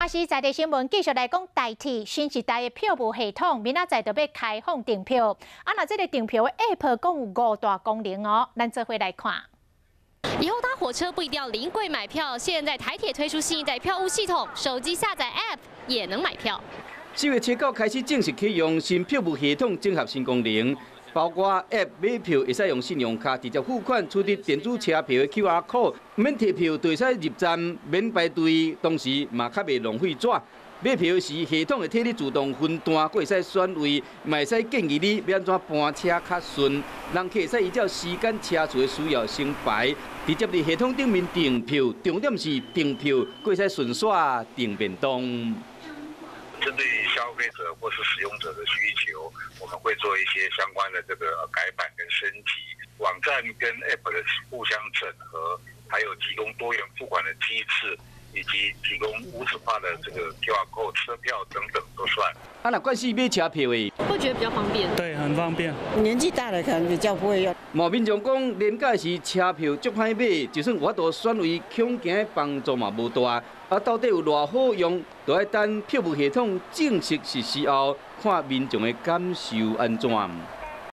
是在地新聞繼續來講台鐵新時代的票務系統，明仔載就欲開放訂票。啊，若這个訂票的 App 共有五大功能哦，咱做伙來看。以後搭火車不一定要臨櫃買票，現在台鐵推出新一代票務系統，手機下載 App 也能買票。4月7號開始正式啟用新票務系統，整合新功能，包括 App 買票會使用信用卡直接付款，取得電子車票的 QR code，毋免提票就會使入站，免排隊，同時嘛較袂浪費紙。買票時系統會替你自動分段，閣會使選位，嘛會使建議你欲按怎搬車較順。人客會使依照時間車次的需要先排，直接佇系統頂面訂票，重點是訂票閣會使順紲訂便當。針對消費者或是使用者的需求，我們會做一些相關的這個改版跟升級，網站跟 App 的互相整合，還有提供多元付款的機制，以及提供無紙化的這個 QR code 車票等等都算。啊，若慣勢買車票的，會覺得比較方便。對，很方便。年紀大了可能比較不會用。嘛民眾講，連假時車票足歹買，就算有法度選位，恐驚幫助嘛無大。啊，到底有偌好用，就愛等票務系統正式實施後，看民眾的感受按怎。